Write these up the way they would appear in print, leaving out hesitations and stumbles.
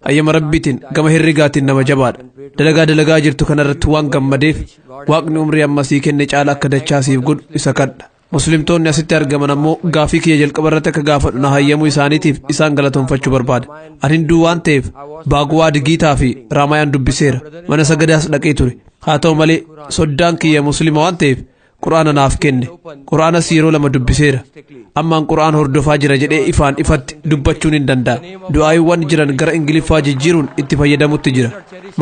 Ayyama Rabbiitiin gama herregaatiin nama jabaadha. Dalagaa dalagaa jirtu kanarratti waan gammadeef, Waaqni umrii ammasii kenne caala akka dachaa siif godhu isa kadha. Muslimtoonni asitti argaman ammoo gaafii kiyya jalqaba irratti akka gaafadhu na hayyamuu isaaniitiif isaan galatoonfachuu barbaada. Ani Hinduu waan ta'eef Baagwaad Giitaa fi Raamayaan dubbiseera. Mana sagadaas dhaqee ture. Haa ta'u malee, soddaan kiyya Muslima waan ta'eef Quraana naaf kenne. Quraanas yeroo lama dubbiseera. Ammaan Quraan hordofaa jira jedhee ifaan ifatti dubbachuun hin danda'a. Du'aayiiwwan jiran gara Ingiliffaa jijjiiruun itti fayyadamutti jira.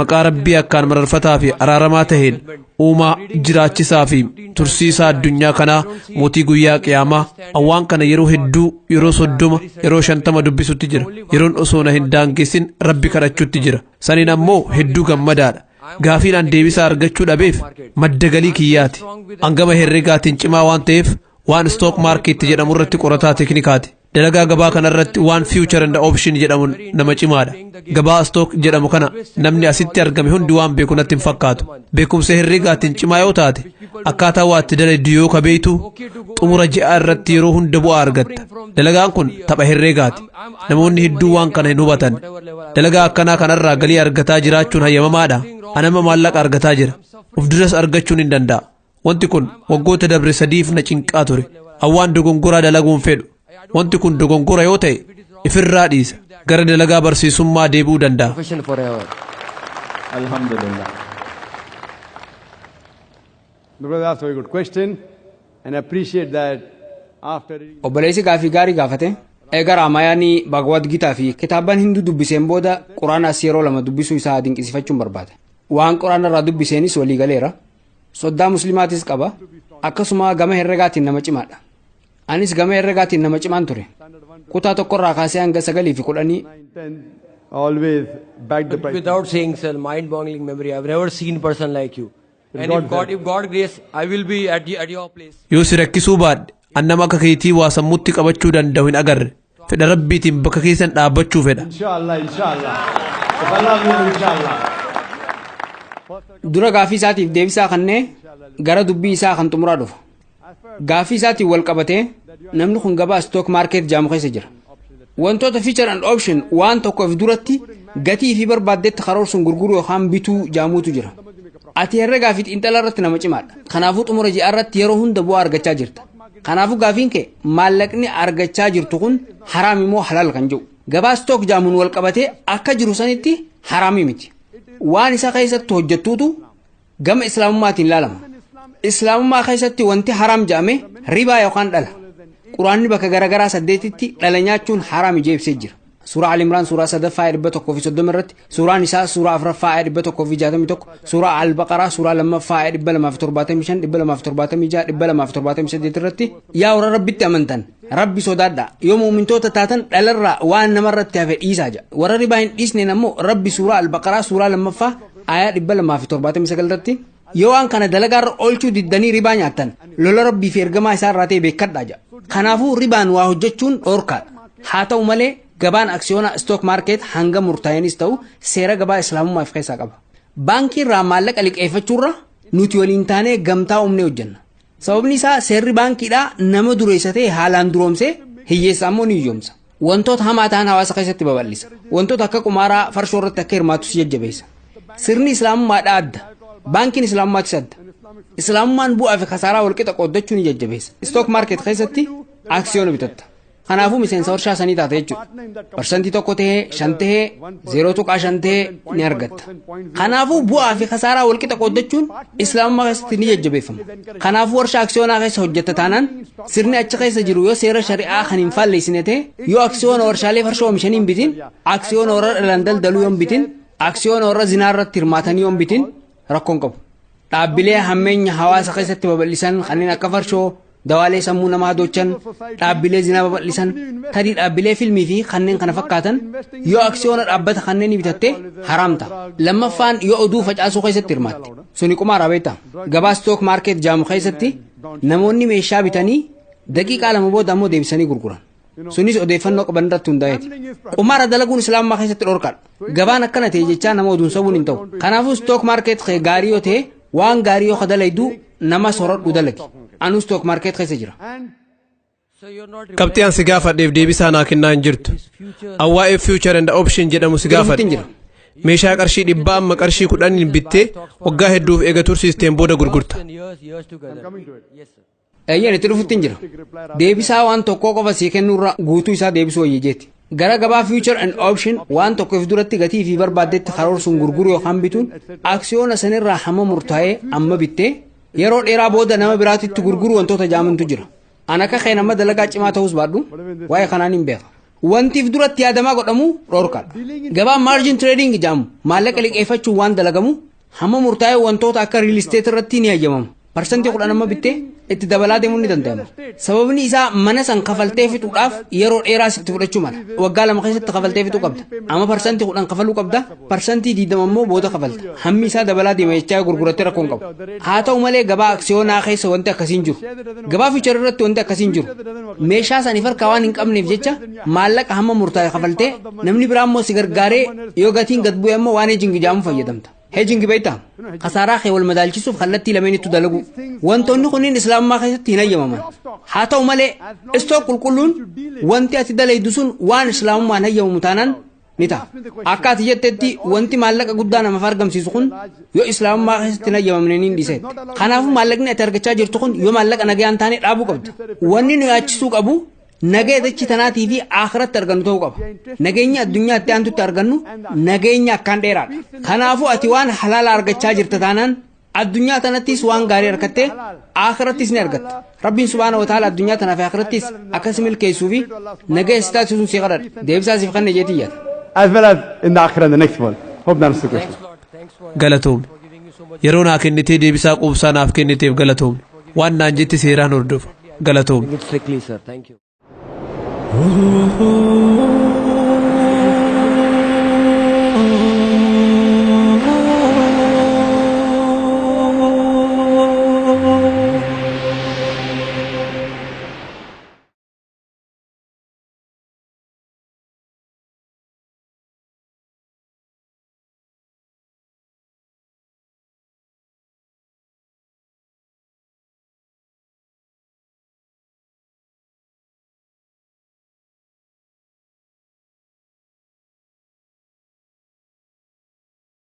Maqaa Rabbii akkaan mararfataa fi araaramaa taheen, uumaa, jiraachisaa fi tursiisaa addunyaa kanaa, mootii guyyaa qiyaamaa. Waan kana yeroo hedduu, yeroo 30, yeroo 50 dubbisutti jira. Yeroon osoo na hin daangessin Rabbi kadhachuutti jira. Saniin ammoo hedduu gammadaadha. Gaafiidhaan deebisaa argachuu dhabeef madda galii kiyyaati. Hangama herregaatiin cimaa waan ta'eef, waan stock market jedhamu irratti qorataa teeknikaati. Dalagaa gabaa kanarratti waan future and option jedhamu nama cimaadha. Gabaa stock jedhamu kana namni asitti argame hundi waan beeku natti hin fakkaatu. Beekumsa herregaatiin cimaa yoo taate, akkaataa waa itti daladdu yoo ka beektu, xumura ji'a irratti yeroo hunda bu'aa argatta. Dalagaan kun tapha herregaati. Namoonni hedduu waan kana hin hubatan. Dalagaa akkanaa kanarraa galii argataa jiraachuun hayyamamaadha? Anama maallaqa argataa jira. Uf duras argachuun hin danda'a. Wanti kun waggoota dabre 3f na cinqaa ture. Awwaan dogongoraa dalaguun fedhu. Wanti kun dogongora yoo ta'e ifirraa dhiisa. Gara dalagaa barsiisummaa deebi'uu danda'a. Profession forever. Alhamdulillah. The brother asked a very good question and I appreciate that after reading Obboleessi gaafii gaarii gaafate. Eega Raamayaanii, Baagwaad Giitaa fi kitaabban Hinduu dubbiseen booda Quraanaas yeroo lama dubbisuu isaa dinqisiifachuun barbaada. Waan Quraana irraa dubbiseenis walii galeera. Soddaa Muslimaatis qaba. Akkasuma gama herregaatiin nama cimaadha. Anis gama herregaatiin nama cimaan ture. Kutaa tokkorraa kaasee hanga sagalii fi 10. 9, 10, always back the price. Without saying, sir, mind-boggling memory. I've never seen person like you. And God if God, help. if God grace, I will be at your place. Yoo si rakkisuu baadhe, an nama akka keetii waa sammuutti qabachuu danda'u hin agarre. Fedha Rabbiitiin bakka keessan dhaabbachuu fedha. Inshallah, inshallah. If Allah will, inshallah. Dura gaafii isaatiif deebisaa kannee gara dubbii isaa kan xumuraa dhufa. Gaafii isaatiin wal qabatee, namni kun gabaa stock market jaamu keessa jira. Wantoota future and option, waan tokko if duratti gatii fi barbaaddetti karoorsuun gurguruu yookaan bituu jaamuutu jira. Ati herregaa fi xiinxala irratti nama cimaadha. Kanaafuu xumura ji'a irratti yeroo hunda bu'aa argachaa jirta. Kanaafuu gaafiin kee maallaqni argachaa jirtu kun haraam immoo halaal kan jedhu. Gabaa stock jaamuun wal qabatee akka jiru sanitti haraamii miti. Waan isa keessatti hojjettuutu gama Islaamummaatiin ilaalama. Islaamummaa keessatti wanti haraam jedhame ribaa yookaan dhala. Quraanni bakka garaagaraa saddeetitti dhala nyaachuun haraam ijee ibsee jira. Suuraa Al-Imraan suuraa sadaffaa 130 irratti, suuraan isaa suuraa afuraffaa 161, suuraa Al-Baqaraa suuraa lammaffaa 275, 276, 278 irratti, "Yaa warra Rabbitti amantan, Rabbi sodaadha, yoo muumintoota taatan dhalarraa waan namarratti hafe dhiisaa" jedha. Warra ribaa hin dhiisneen ammoo Rabbi suuraa Al-Baqaraa suuraa lammaffaa aayaa 279 irratti, "Yoo waan kana dalagaarra oolchuu diddanii ribaa nyaattan, lola Rabbii fi ergamaa isaa irraa ta'e beekadhaa" jedha. Kanaafuu ribaan waa hojjechuun dhoorkaadha. Haa ta'u malee, gabaan aksiyoona stock market hanga murtaa'eenis ta'u seera gabaa Islaamummaa of keessaa qaba. Baankii irraa maallaqa liqeeffachuurra nuti waliin taanee gamtaa uumnee hojjenna. Sababni isaa, seerri baankiidhaa nama dureessa ta'e haalaan duroomsee, hiyyeessa ammoo ni hiyyoomsa. Wantoota hamaa ta'an hawaasa keessatti babal'isa. Wantoota akka qumaaraa, farshoo irratti akka hirmaatu si jajjabeessa. Sirni Islaamummaadhaa adda. Baankiin Islaamummaatis adda. Islaamummaan bu'aa fi kasaaraa walqixa qooddachuu ni jajjabeessa. Stock market keessatti aksiyoona bitatta. Kanaafuu miseensa warshaa sanii taate jechuudha. 1% tahee, 5 tahee, 0.5 tahee ni argatta. Kanaafuu bu'aa fi kasaaraa walqixa qooddachuun Islaamummaa keessatti ni jajjabeeffama. Kanaafuu warshaa aksiyoonaa keessa hojjetta taanaan, sirni achi keessa jiru yoo seera shari'aa kan hin faalleessine ta'e, yoo aksiyoona warshaalee farshoo oomishanii hin bitin, aksiyoona warra dhalan daldaluu yoo hin bitin, aksiyoona warra zinaa irratti hirmaatanii yoo hin bitin, rakkoon qabu. Dhaabbilee hammeenya hawaasa keessatti babal'isan kanneen akka farshoo, dawaalee sammuu namaa dochan, dhaabbilee zinaa babal'isan, tarii dhaabbilee filmii fi kanneen kana fakkaatan, yoo aksiyoona dhaabbata kanneen bitatte haraam ta'a. Lammaffaan, yoo oduu facaasuu keessatti hirmaatte. Suni qumaaraa beektaa. Gabaa stock market jaamu keessatti namoonni meeshaa bitanii daqiiqaa 2 booda ammoo deebisanii gurguran. Sunis odeeffannoo qaban irratti hundaa'eeti. Qumaara dalaguun Islaamummaa keessatti dhorkaadha. Gabaan akkana ta'e jechaa nama oduun sobuun hin ta'u. Kanaafuu stock market kee gaarii yoo ta'e, waan gaarii yoo dalaydu, nama soradhu dalagi. Anuu stock market keessa jira. And So you're not Qabxii an si gaafadheef deebisaa naa kennaa hin jirtu. An waa'ee future and option jedhamu si Dhufuttiin gaafadhe. jira. Meeshaa qarshii 100 amma qarshii 10n bittee waggaa hedduuf eega tursiisteen booda gurgurta. Years, years together. Yes, sir. Eeyyeen, itti dhufuttiin jira. Deebisaa waan tokkoo qofa sii kennuurra guutuu isaa deebisuu wayya jeeti. Gara gabaa future and option, waan tokko if duratti gatii fi barbaaddetti karoorsuun gurguruu yookaan bituun, aksiyoona sanirraa hamma murtaa'ee amma bittee yeroo dheeraa booda nama biraatitti gurguruu wantoota jaamantu jira. An akka kee nama dalagaa cimaa ta'us baadhu, waa'ee kanaan hin beeka. Wanti if duratti yaadamaa godhamu dhorkaadha. Gabaan margin trading jaamu maallaqa liqeeffachuun waan dalagamu, hamma murtaa'ee wantoota akka real estate irratti ni hayyamama. 10% amma bittee itti dabalaa deemuun ni danda'ama. Sababni isaa mana san kafaltee fixuudhaaf yeroo dheeraa sitti fudhachuu mala. Waggaa 2 keessatti kafaltee fixuu qabda. Amma 10% kafaluu qabda. 20% immoo booda kafalta. Hammi isaa dabalaa deema jechaa gurgurattee rakkoo hin qabu. Haa ta'u malee, gabaa aksiyoonaa keessa wanti akkasii hin jiru. Gabaa future irratti wanti akkasii hin jiru. Meeshaa saniif harkaa waan hin qabneef jecha maallaqa hamma murtaa'e kafaltee, namni biraa immoo si gargaaree, yoo gatiin gad bu'e immoo waan hedging jaamu fayyadamta. Hedging beektaa? Kasaaraa kee wal madaalchisuuf kallattii lameenitti dalagu. Wantoonni kunniin Islaamummaa keessatti hin hayyamaman. Haa ta'u malee, stock qulqulluun wanti ati dalaydu sun waan Islaamummaan hayyamamu taanaan ni ta'a. Akka ati jettetti, wanti maallaqa guddaa namaaf argamsiisu kun yoo Islaamummaa keessatti hin hayyamamne ni dhiisetti. Kanaafuu maallaqni ati argachaa jirtu kun yoo maallaqa nagayaan taane dhaabuu qabda. Wanni nu yaachisuu qabu nagaya dachi tanaatii fi akhiratti argannu ta'uu qaba. Nageenya addunyaatti aantutti argannu nageenya akkaan dheeraadha. Kanaafuu ati waan halaala argachaa jirta taanaan, addunyaa tanattis waan gaarii argattee akhirattis ni argatta. Rabbiin subhaana wa ta'ala addunyaa tanaa fi akhirattis akkas milkeessuu fi nagaya si taasisuun si kadhadha. Deebisaa siif kanne jeetii yaada. As well as in the akhirah and the next world. Hope that answers the question. Thanks, Lord. Thanks for Galatoomi. giving you so much. Yeroo naa kennitee deebisaa quubsaa naaf kenniteef galatoomi. Waan naan jette seeraan hordofa. Galatoomi. Strictly, sir. Thank you.